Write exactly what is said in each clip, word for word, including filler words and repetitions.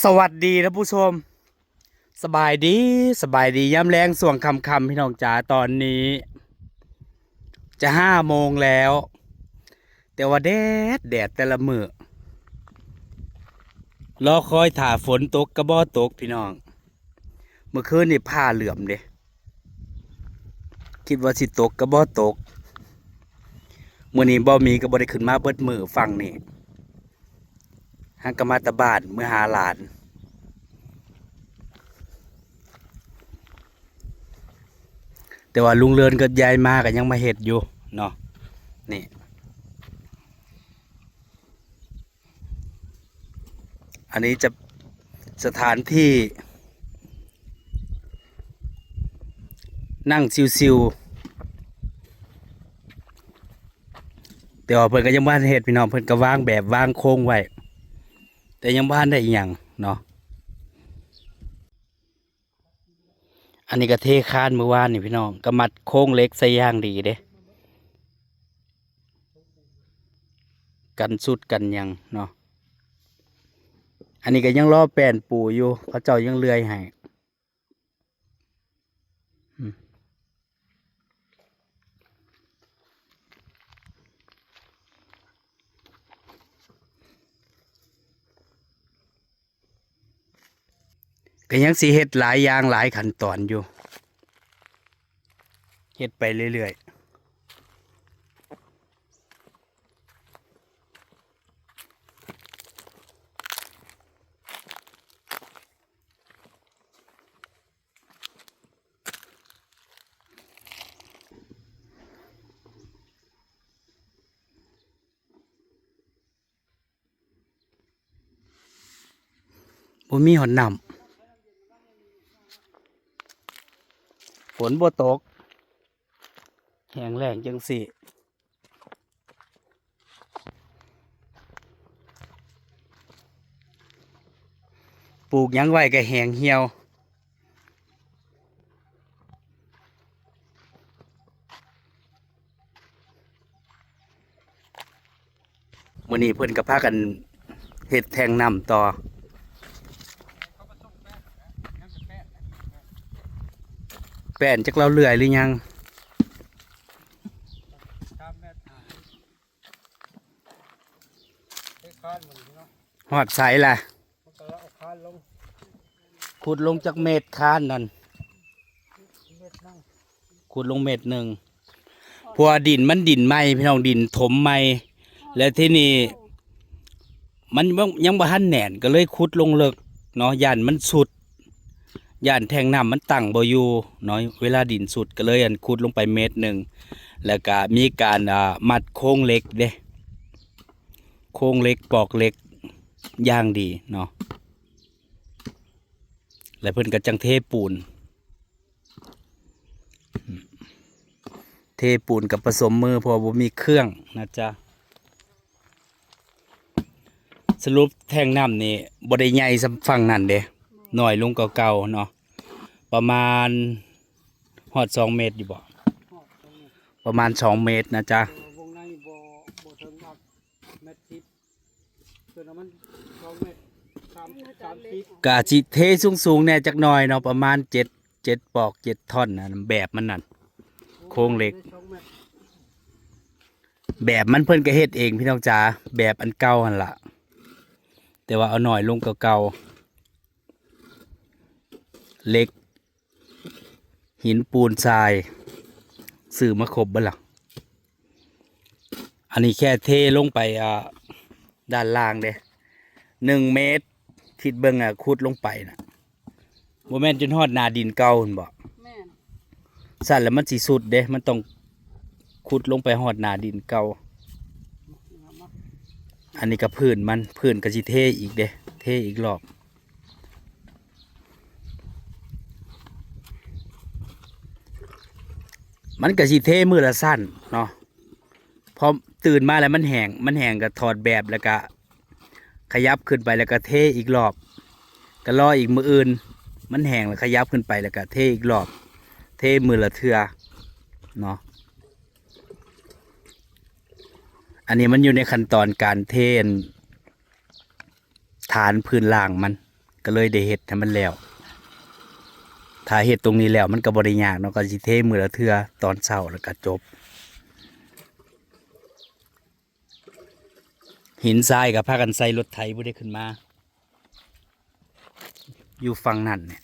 สวัสดีท่านผู้ชม สบายดี สบายดี ยามแลงช่วงค่ำๆ พี่น้องจ๋า ตอนนี้ จะห้าโมงแล้ว แต่ว่าแดด แดดแต่ละมื้อ รอคอยถ่าฝนตกกะบ่ตกพี่น้อง เมื่อคืนนี่ฟ้าเหลือมเด้ คิดว่าสิตกกะบ่ตก มื้อนี้บ่มีกะบ่ได้ขึ้นมาเบิดมื้อฝั่งนี้ หากะมาแต่บ้านมื้อหาหลาน แต่ว่าลุงเลินกับยายมากะยังมาเฮ็ดอยู่เนาะ นี่ อันนี้จะสถานที่ นั่งชิวๆ แต่ว่าเพิ่นกะยังบ่ทันเฮ็ดพี่น้อง เพิ่นกะวางแบบวางโครงไว้ แต่ยังบ่ทันได้อิหยังเนาะ อันนี้กะเทคานมื้อวานนี่พี่น้อง กะมัดโครงเหล็กใส่อย่างดีเด้ กันสุดกันหยังเนาะ อันนี้กะยังรอแป้นปูอยู่ เขาเจ้ายังเลื่อยให้ อืม กะยังสิเฮ็ดหลายอย่างหลายขั้นตอนอยู่ เฮ็ดไปเรื่อยๆ บ่มีฮอดน้ำ ฝนบ่ตก แห้งแล้งจั่งซี้ ปลูกหยังไว้กะแห้งเหี่ยว มื้อนี้เพิ่นกะพากันเฮ็ดแท้งน้ำต่อ แป้นจักลาวเลื่อยหรือยัง ฮอดไสล่ะ ขุดลงจักเมตรคานนั่น ขุดลงเมตรหนึ่ง เพราะว่าดินมันดินใหม่พี่น้อง ดินถมใหม่ และที่นี่มันยังบ่ทันแน่น กะเลยขุดลงเลิกเนาะ ย้านมันซุด ย้านแท้งน้ำมันตั้งบ่อยู่เนาะ เวลาดินซุดกะเลยอันขุดลงไปเมตรหนึ่ง แล้วกะมีการ อ่า มัดโครงเหล็กเด้ โครงเหล็ก ปอกเหล็ก อย่างดีเนาะ แล้วเพิ่นกะจั่งเทปูน เทปูนกับผสมมือ เพราะว่าบ่มีเครื่องนะจ๊ะ สรุปแท้งน้ำนี่บ่ได้ใหญ่ส่ำฝั่งนั่นเด้ น้อยลงกว่าเก่าเนาะ ประมาณ ฮอดสองเมตรอยู่บ่ ประมาณสองเมตรนะจ๊ะ วงในบ่ บ่ถึงอัพเมตรสิบ ส่วนมันสองเมตรสาม สามสิบ กะสิเทสูงๆ แน่จักหน่อยเนาะ ประมาณเจ็ด เจ็ดปอก เจ็ดท่อนนะ แบบมันนั่น โครงเหล็ก สองเมตร แบบมันเพิ่นกะเฮ็ดเองพี่น้องจ๋า แบบอันเก่าหั่นล่ะ แต่ว่าเอาน้อยลงกว่าเก่า เหล็ก หินปูนทราย ซื้อมาครบเบิดล่ะ อันนี้แค่เทลงไป อ่า ด้านล่างเด้ หนึ่งเมตร คิดเบิ่ง อ่ะ ขุดลงไปน่ะ บ่แม่นจนฮอดหน้าดินเก่าหั่นบ่ แม่น ซั้นแล้วมันสิสุดเด้ มันต้องขุดลงไปฮอดหน้าดินเก่า อันนี้กะพื้นมัน พื้นกะสิเทอีกเด้ เทอีกรอบ มันกะสิเทมื้อละซั้นเนาะ พอตื่นมาแล้วมันแห้ง มันแห้งกะถอดแบบแล้วกะขยับขึ้นไปแล้วกะเทอีกรอบ กะรออีกมื้ออื่น มันแห้งแล้วขยับขึ้นไปแล้วกะเทอีกรอบ เทมื้อละเทื่อเนาะ อันนี้มันอยู่ในขั้นตอนการเท ฐานพื้นล่างมัน ก็เลยได้เฮ็ดให้มันแล้ว ถ้าเฮ็ดตรงนี้แล้วมันก็บ่ได้ยากเนาะ ก็สิเทมื้อละเทื่อตอนเช้าแล้วก็จบ หินทรายก็พากันใส่รถไถผู้ใดขึ้นมา อยู่ฝั่งนั้นเนี่ย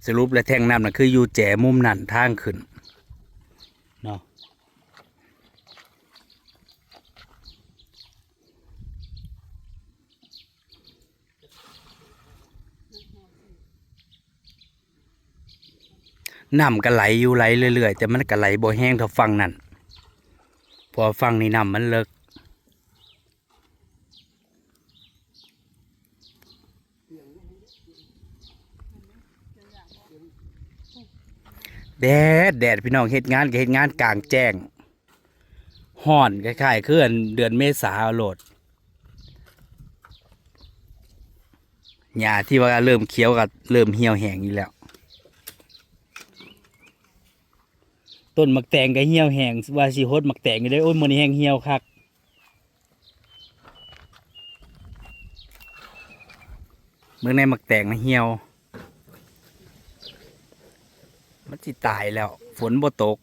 สรุปแล้วแท่งน้ำน่ะคืออยู่แจมุมนั่นทางขึ้นเนาะ น้ำก็ไหลอยู่ไหลเรื่อยๆ แต่มันก็ไหลบ่แฮงเท่าฝั่งนั่น เพราะว่าฝั่งนี้น้ำมันเลิก แดด แดด พี่น้อง เฮ็ดงานก็เฮ็ดงานกลางแจ้ง ฮ้อนคล้ายๆ คืออันเดือนเมษาโลด หญ้าที่ว่าเริ่มเขียวก็เริ่มเหี่ยวแห้งอีกแล้ว ต้นหมากแตงก็เหี่ยวแห้ง ว่าสิหดหมากแตงอยู่เด้อ โอ้ย มื้อนี้แฮงเหี่ยวคัก เบิ่งในหมากแตงนะเหี่ยว มันสิตายแล้ว ฝนบ่ตก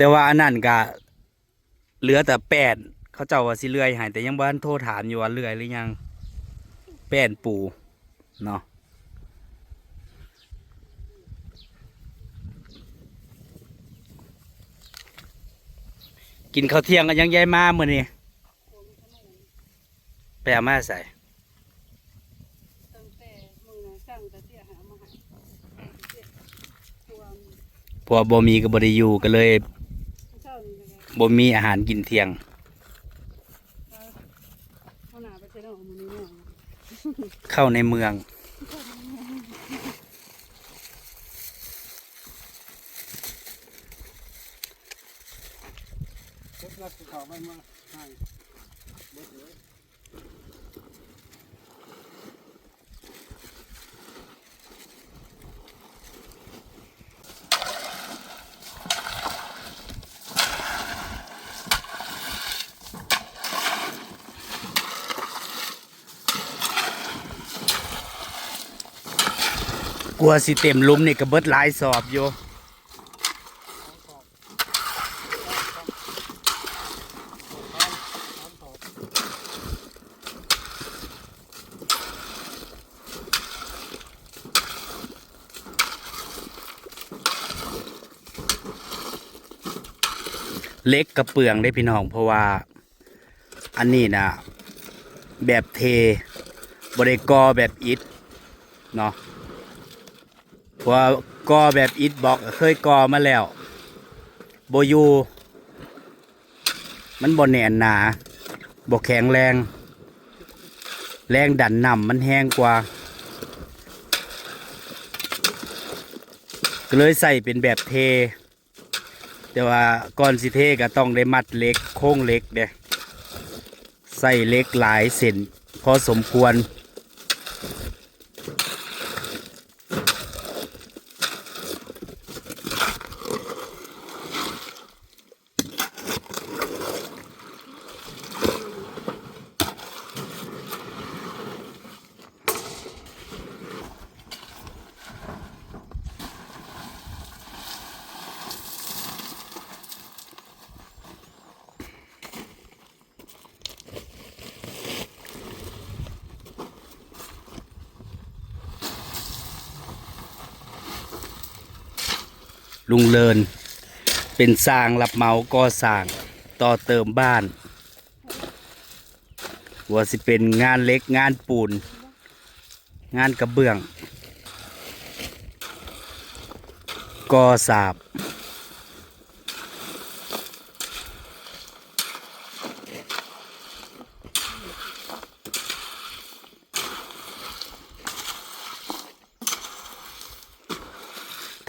แต่ว่าอันนั้นก็เหลือแต่แป้น เขาเจ้าว่าสิเลื่อยให้ แต่ยังบ่ทันโทรถามอยู่ว่าเลื่อยหรือยัง แป้นปูเนาะ กินข้าวเที่ยงกันยังยายมามื้อนี้ ไปเอามาใส่ ตั้งแต่มื้อนั้นสั่งกะเตี้ยหามาให้ เพราะว่าบ่มีก็บ่ได้อยู่ ก็เลย เช้านี้นะคะ บ่มีอาหารกินเที่ยง เอาหน้าไปใส่ดอกมื้อนี้เนาะ เข้าในเมือง เก็บรักเขาไว้มาให้เบิดเลย กลัวสิเต็มหลุมนี่ก็เบิดหลายสอบอยู่ เหล็กกะเปื่องเด้พี่น้อง เพราะว่าอันนี้นะ แบบเท บ่ได้ก่อแบบอิฐเนาะ เพราะว่าก่อแบบอิฐบล็อกเคยก่อมาแล้ว บ่อยู่ มันบ่แน่นหนา บ่แข็งแรง แรงดันน้ำมันแฮงกว่า ก็เลยใส่เป็นแบบเท แต่ว่าก่อนสิเทก็ต้องได้มัดเหล็ก โครงเหล็กเด้ ใส่เหล็กหลายเส้นพอสมควร ลุงเลิน เป็นช่างรับเหมาก่อสร้าง ต่อเติมบ้าน ว่าสิเป็นงานเหล็ก งานปูน งานกระเบื้อง ก่อสาบ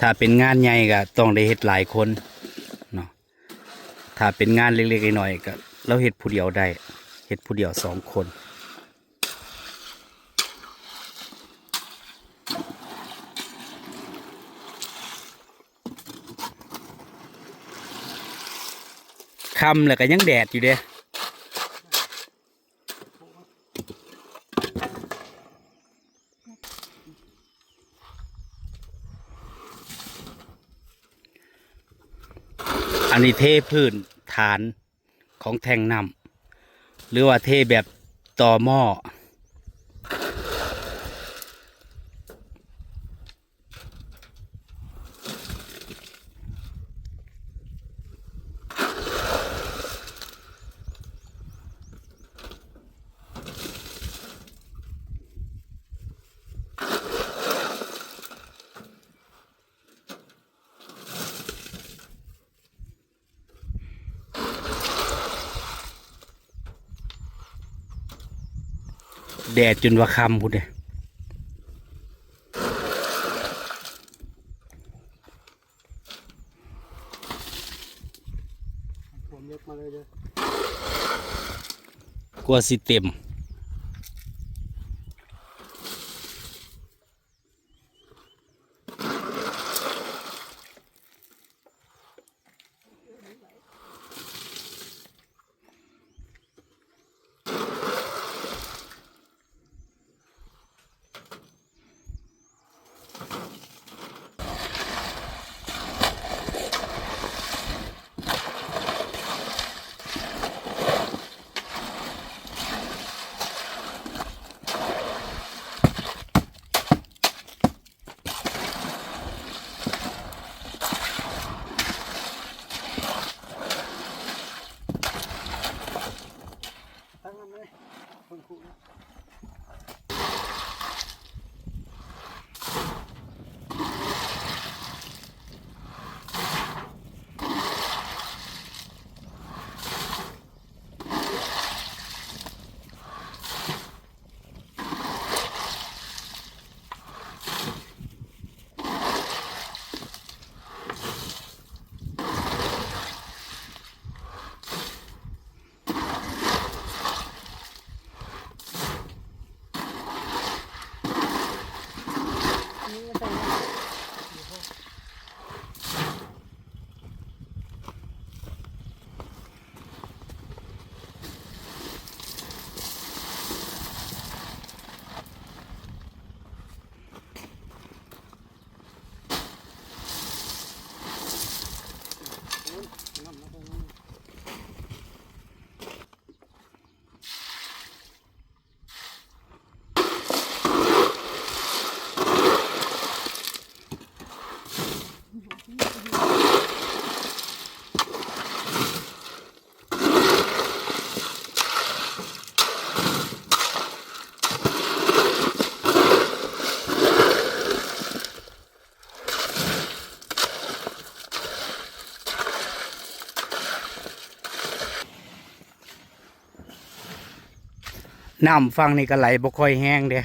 ถ้าเป็นงานใหญ่ก็ต้องได้เฮ็ดหลายคนเนาะ ถ้าเป็นงานเล็กๆน้อยๆก็ลาวเฮ็ดผู้เดียวได้ ฮ็ดผู้เดียวสองคน ค่ำแล้วก็ยังแดดอยู่เด้ อันนี้เทพื้นฐานของแท้งน้ำ หรือว่าเทแบบต่อหม้อ แดดจนว่าค่ำพุ้นเด้ ท่วมเยอะมาเลยเด้อ กลัวสิเต็ม ตั้งมันเลย คนคุนะ น้ำฝั่งนี้ก็ไหลบ่ค่อยแฮงเด้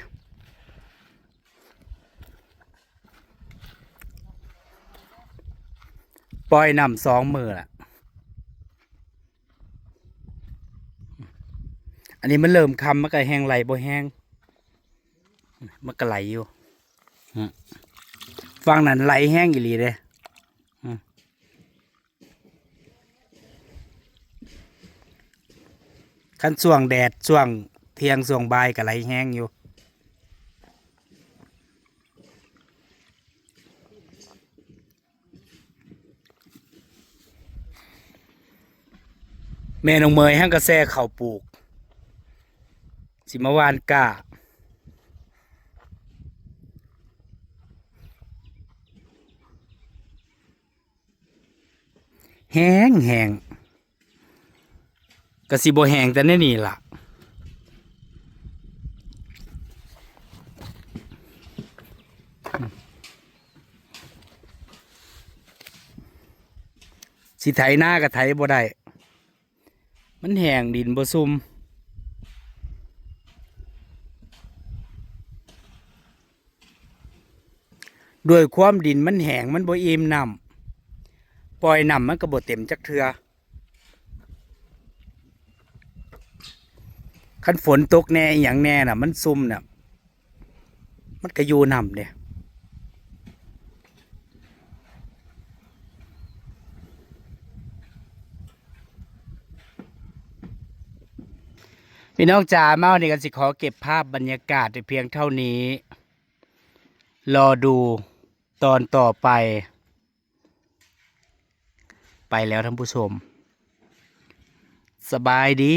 ปล่อยน้ำสองมื้อละ อันนี้มันเริ่มค่ำ มันก็แฮงไหลบ่แฮง มันก็ไหลอยู่ อืม ฝั่งนั้นไหลแฮงอีหลีเด้ อืม คันช่วงแดด ช่วงเที่ยง ช่วงบ่ายก็ไหลแฮงอยู่ แม่น้องเมยหั่นก็แซ่ข้าวปลูก สิมาหว่านกล้า แฮงแฮง ก็สิบ่แฮงแต่ในนี่ล่ะ สิไถนาก็ไถบ่ได้ มันแห้ง ดินบ่ซุ่ม ด้วยความดินมันแห้ง มันบ่อิ่มน้ำ ปล่อยน้ำมันก็บ่เต็มจักเทื่อ คันฝนตกแน่ อีหยังแน่น่ะ มันซุ่มน่ะ มันก็อยู่นำเด้ พี่น้องจ๋า มาวันนี้ก็สิขอเก็บภาพบรรยากาศแต่เพียงเท่านี้ รอดูตอนต่อไป ไปแล้วท่านผู้ชม สบายดี